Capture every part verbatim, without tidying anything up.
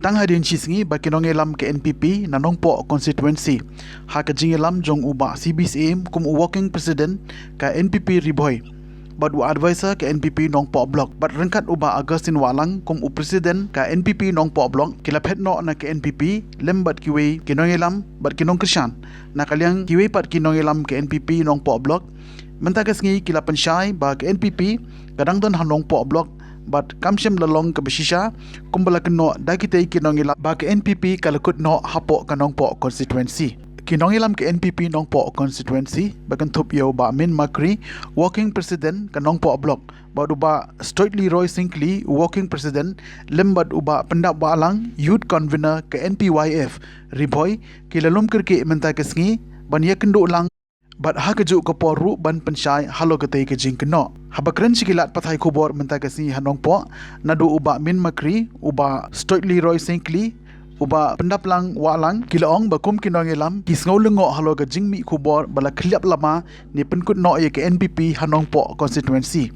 Tang hadien shi sngi ba ki nongïalam ka N P P na Nongpoh constituency, ha ka jingïalam jong u Bah C B Syiem kum u working president ka N P P Ri Bhoi, bad u advisor ka N P P Nongpoh Block, bad ryngkat u Bah Augustine Wahlang kum u president ka N P P Nongpoh Block, ki la phet noh na ka N P P lem bad kiwei ki nongïalam bad ki nongkyrshan na ka liang kiwei pat ki nongïalam ka N P P Nongpoh Block. Mynta ka sngi ki la pynshai ba ka N P P ka dang don ha Nongpoh Block bad kam shym la long kaba shisha kumba la kynnoh da kitei ki nongïalam ba ka N P P ka la kut noh hapoh ka Nongpoh constituency. Ki nongïalam ka N P P Nongpoh constituency, ba kynthup ïa u Bah Min Makri, working president ka Nongpoh Block, bad u Bah Stoitleroy Syngkli, working president, lem bad u Bah Pyndap Wahlang, youth convener ka N P Y F Ri Bhoi, ki la lum kyrkieh mynta ka sngi ban ïakynduh lang bad ha kajuh ka por ruh ban pynshai halor katei ka jingkynnoh. Haba kren sha ki lad pathai khubor mynta ka sngi ha Nongpoh, naduh u Bah Min Makri, u Bah Stoitleroy Syngkli, u Bah Pyndap Wahlang, ki la ong ba kum ki nongïalam ki sngew lyngngoh halor ka jingmih khubor ba la khylliap lama ne pynkut noh ïa ka N P P ha Nongpoh constituency.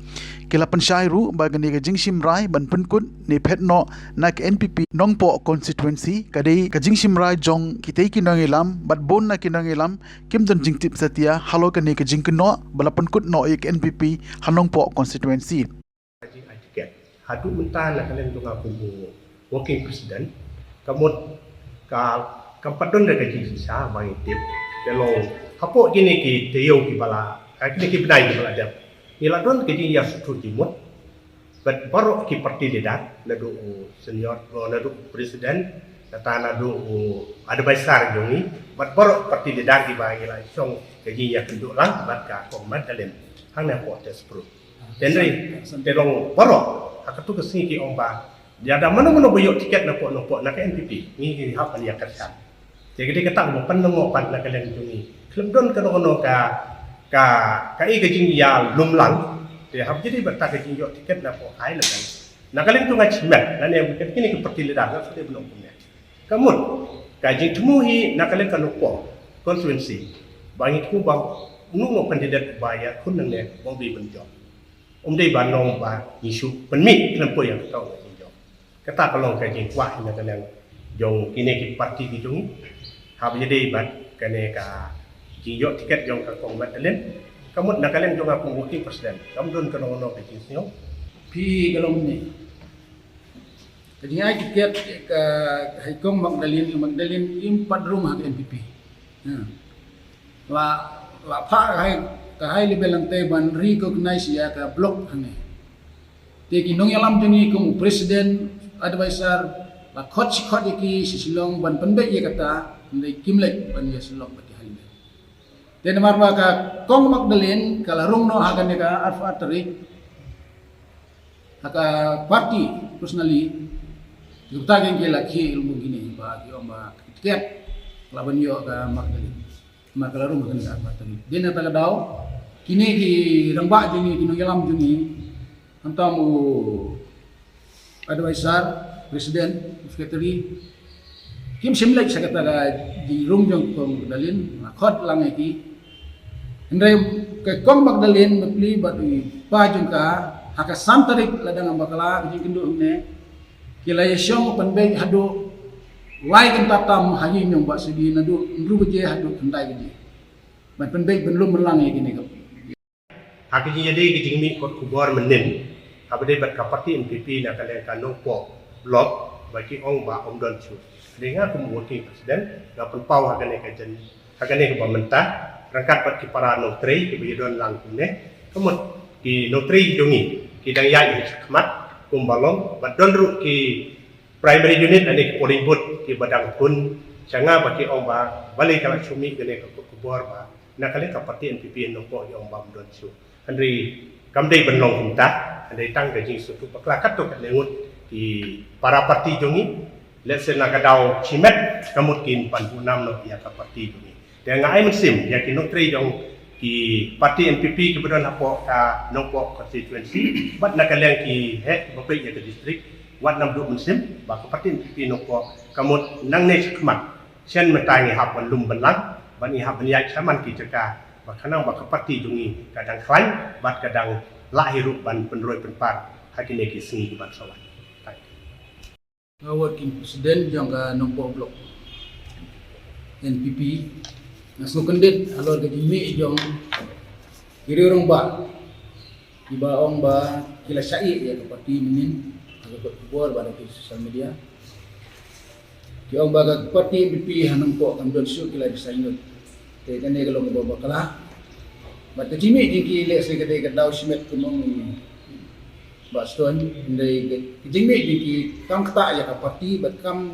Ki la pynshai ruh ba kane ka jingshim rai ban pynkut ne phet noh na ka N P P Nongpoh constituency ka dei ka jingshim rai jong kitei ki nongïalam, bad bun na ki nongïalam kim don jingtip satia halor kane ka jingkynnoh ba la pynkut noh ïa ka N P P ha Nongpoh constituency. Ka jingïoh tiket haduh mynta na ka liang jong nga kum u working president, ka mut ka kam pat don da ka jingshisha ba ngi tip. Te long hapoh kine ki taïew kiba la, ah, kine ki bnai kiba la dep, ngi la don ka jingïasngewthuh jingmut bad baroh ki party leader, naduh u senior, oh, naduh u president, kata naduh u advisor jong ngi, bad baroh party leader kiba ngi la shong ka jingïakynduh lang bad ka Kong Magdalene hangne hapoh Test Group. Te hynrei te long baroh ha katei ka sngi ki ong ba lada mano mano ba ïoh tiket napoh, napoh na ka N P P, ngi, ngi hap ban ïakyrshan. Te ka dei kata kaba pynlyngngoh pat na ka liang jong ngi. Khlem don kano kano ka, ka, kaei ka jingïalumlang. Te haba ïadei bad kata ka jingïoh tiket napoh high level, na ka liang jong nga shimet lane kine ki party leader nga shu dei ban ong kumne. Ka mut ka jingthmu hi na ka liang ka Nongpoh constituency ba ngi thmu ba uno uno u candidate ba ïakhun nangne ba ym dei ban jop. Ym dei ban long ba ngi shu pynmih khlem poi ïa ka thaw ka jingjop. Kata ka long ka jingkwah hi na ka liang jong kine ki party ki jong ngi. Haba ïadei bad kane ka jingïoh tiket jong ka Kong Magdalene, ka mut na ka liang jong nga kum working president, kam don kano kano ka jingsngew. Phi ka long ne ka jingïoh tiket ka, ha i Kong Magdalene, Magdalene im pat rung ha ka N P P. Ha. La, la phah ka high, ka high level lang te ban recognize ïa ka block hangne. Te ki nongïalam jong ngi kum u president, advisor, la khot shi khot ïa ki sha Shillong ban pynbeit ïa kata, hynrei kim leit ban ïa Shillong bad ki high level. Te namar ba ka Kong Magdalene ka la rung noh ha kane ka arphew ar tarik ha ka party personally, ki kata ki la khie ilmu kine ba ki ong ba tiket la ban ïoh ka Magdalene. Namar ka la rung ha kane ka arphew ar tarik. Dei na kata ka daw kine ki rangbah jong ngi, ki nongïalam jong ngi, khamtam u advisor, president, secretary, kim shym leit sha kata ka jingrung jong Kong Magdalene, nga khot lang ïa ki. Hynrei ka Kong Magdalene bapli bad i pa jong ka, ha ka san tarik la dang bakla ka jingkynduh hangne. Ki la ïashong pynbeit haduh lai kynta tam ha ïing jong Bah Sidi, naduh hynriew baje haduh khyndai baje. Ban pynbeit ban lum bynlang ïa kine ka Ha ka jingïadei ka jingmih kot khubor mynnin, haba dei bad ka party N P P na ka liang ka Nongpoh Block, ba ki ong ba ym don shuh. Hynrei nga kum working president, nga pynpaw ha kane ka jan, ha kane kaba mynta, ryngkat bad ki para nongtrei kiba ïadon lang kumne, ka mut ki nongtrei jong ngi ki dang ïaid shakhmat kumba long, bad don ruh ki primary unit lane ki polling booth kiba dang hun sha nga ba ki ong ba balei ka la shu mih kane ka kot khubor ba na ka liang ka party N P P Nongpoh ki ong ba ym don shuh. Hynrei kam dei ban long kumta, hynrei tang ka jingsngewthuh bakla katto katne ngut ki para party jong ngi. Lehse na ka daw shimet ka mut kin pan buh nam noh ïa ka party jong ngi. Te nga ai mynsiem ïa ki nongtrei jong ki party N P P kiba don hapoh ka Nongpoh constituency bad na ka liang ki heh kiba peit ïa ka district, wat nang duh mynsiem ba ka party N P P Nongpoh ka mut nangne shakhmat shen mynta ngi hap ban lum bynlang, ban ngi hap ban ïaid shaman ki jaka ba khnang ba ka party jong ngi ka dang khlaiñ bad ka dang lah hi ruh ban pynroi pynpar ha kine ki sngi ki ban sa wan. Thank you. Nga working president jong ka Nongpoh Block N P P. Nga sngewkyndit halor ka jingmih jong ki riew rangbah kiba ong ba ki la shah ïa ka party mynnin ha ka kot khubor bad ha ki social media. Ki ong ba ka party N P P ha Nongpoh kam don shuh ki la decide. Te kane ka long kaba bakla. Bad ka jingmih jong ki lehse ka dei ka daw shimet kumno Bah Stone, hynrei ka jingmih jong ki kam ktah ïa ka party bad kam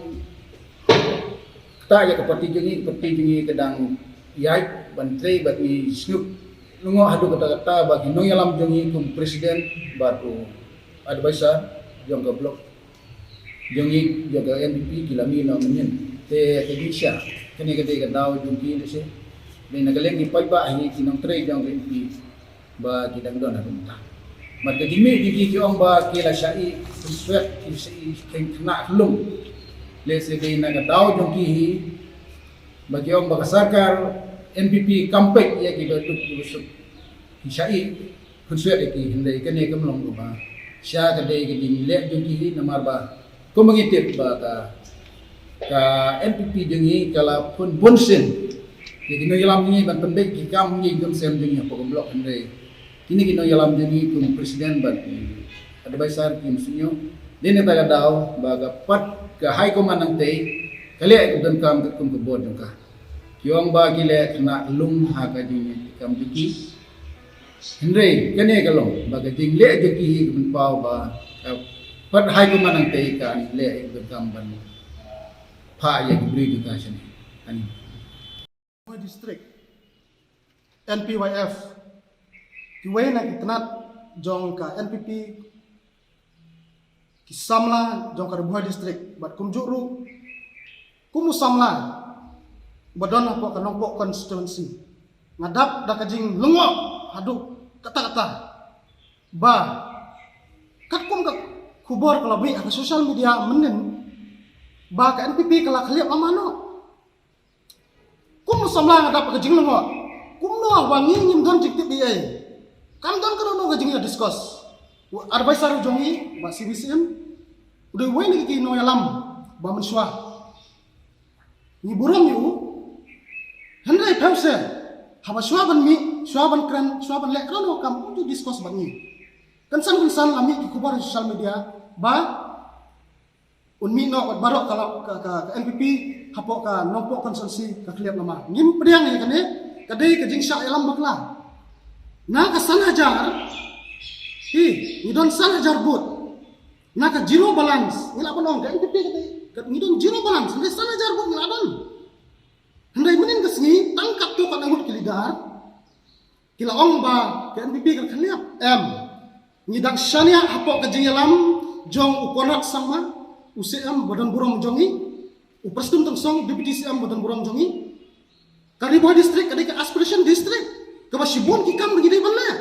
ktah ïa ka party jong ngi, party jong ngi ka dang ïaid ban trei bad ngi sngewlyngngoh haduh katta katta ba ki nongïalam jong ngi kum president bad u advisor jong ka block jong ngi jong ka N P P ki la mih noh mynnin. Te ka jingshisha kane ka dei ka daw jong ki lehse. Dei na ka liang ki paidbah hi ki nongtrei jong ka N P P ba ki dang don haduh mynta. Bad ka jingmih jong ki ki ong ba ki la shah ïa, ki la shah ïa, ki la shah ïa, ki khynnah khyllung. Lehse dei na ka daw jong ki hi ba ki ong ba ka sorkar N P P kam peit ïa ki ba duk ki ba suk. Ki shah ïa, khunswet ïa ki, hynrei kane kam long kaba shisha, ka dei ka jingleh jong ki hi namar ba kumba ngi tip ba ka, ka N P P jong ngi ka la phun bun sien ïa ki nongïalam jong ngi ban pynbeit ki kam jingdonkam jong ngi hapoh ka block, hynrei kine ki nongïalam jong ngi kum president bad ki advisor kim sngewthuh. Dei na kata ka daw ba ka pat ka high command nangtei ka leh ka donkam katkum ka bor jong ka. Ki ong ba ki leh khynnah khyllung ha ka jingkam jong ki. Hynrei kane ka long ba ka jingleh jong ki hi ka pynpaw ba ka pat high command nangtei kan leh ïa ka kam ban phah ïa ki briew jong ka shane. Ani. District, N P Y F, kiwei na ki tnat jong ka N P P, ki samla jong ka Ri Bhoi District bad kumjuh ruh kum u samla ba don hapoh ka Nongpoh constituency, nga dap da ka jinglyngngoh haduh katta katta ba katkum ka khubor ka la mih ha ka social media mynnin ba ka N P P ka la khlieh lama noh. Kum u samla nga dap ka jinglyngngoh. Kumno ba ngi ngim don jingtip ei ei. Kam don kano kano ka jingïa discuss. U advisor jong ngi, Bah C V C M, u dei uwei na ki nongïalam ba mynshuwa. Ngi burom ïa u. Hynrei phew seh, haba shuwa ban mih, shuwa ban kren, shuwa ban leh kano kano kam, um ju discuss bad ngi. Kynsan kynsan la mih ki khubor social media ba un mih noh bad baroh ka, ka, ka, ka N P P hapoh ka Nongpoh constituency ka khlieh lama. Ngim pdiang ïa kane, ka dei ka jingshah ïalam bakla. Na ka san hajar, hi, ngi don san hajar vote. Na ka zero balance, ngi lah ban ong ka N P P ka dei, ka, ngi don zero balance, hynrei san hajar vote ngi lah don. Hynrei mynnin ka sngi, tang katto katne ngut ki leader ki la ong ba ka N P P ka khlieh, em. Ngi dang shaniah hapoh ka jingïalam jong u Conrad Sangma, u C M ba don burom jong ngi, u Prestone Tynsong, Deputy C M ba don burom jong ngi. Ka Ri Bhoi District ka dei ka aspiration district kaba shibun ki kam ba ngi dei ban leh.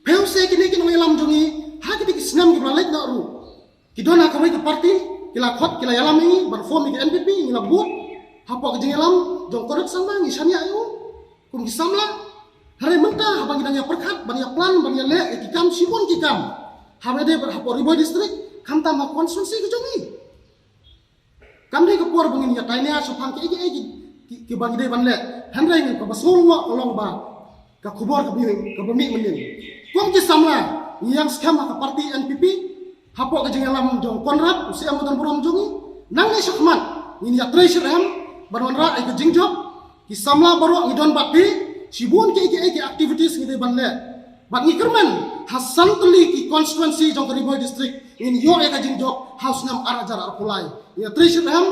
Phew seh kine ki nongïalam jong ngi ha kine ki snem kiba la leit noh ruh, ki don ha kawei ka party, ki la khot, ki la ïalam ïa ngi ban form ïa ka N P P, ngi la bud hapoh ka jingïalam jong u Conrad Sangma, ngi shaniah ïa u kum ki samla. Hynrei mynta haba ngi dang ïa pyrkhat ban ïa plan ban ïa leh ïa ki kam, shibun ki kam, haba dei bad hapoh Ri Bhoi District, khamtam ha constituency ka jong ngi. Kam dei ka por ba ngin ïa tainia shaphang kiei kiei ki, ki, kiba ngi dei ban leh. Hynrei ngi, kaba sngewlyngngoh ka long ba ka khubor kaba, kaba mih mynnin, kum ki samla ngi ïeng skhem ha ka party N P P, hapoh ka jingïalam jong u Conrad, u C M ba don burom jong ngi. Nangne shakhmat ngin ïa trei shitrhem ban wanrah ïa ka jingjop. Ki samla baroh ngi don bad phi, shibun kiei kiei ki activities ngi dei ban leh. Bad ngi kyrmen ha san tylli ki constituency jong ka Ri Bhoi District ngin ïoh ïa ka jingjop ha u snem ar hajar arphew lai. Ngi ïa trei shitrhem,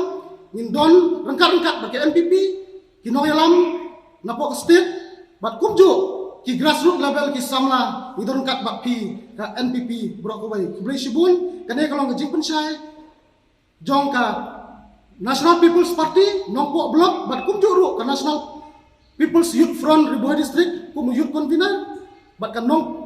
ngin don ryngkat ryngkat bad ka N P P, ki nongïalam napoh ka state, bad kumjuh ki grassroots level ki samla, ngi don ryngkat bad phi ka N P P baroh kawei. Khublei shibun, kane ka long ka jingpynshai jong ka National People's Party Nongpoh Block bad kumjuh ruh ka National People's Youth Front Ri Bhoi District kum u youth convener, bad ka Nong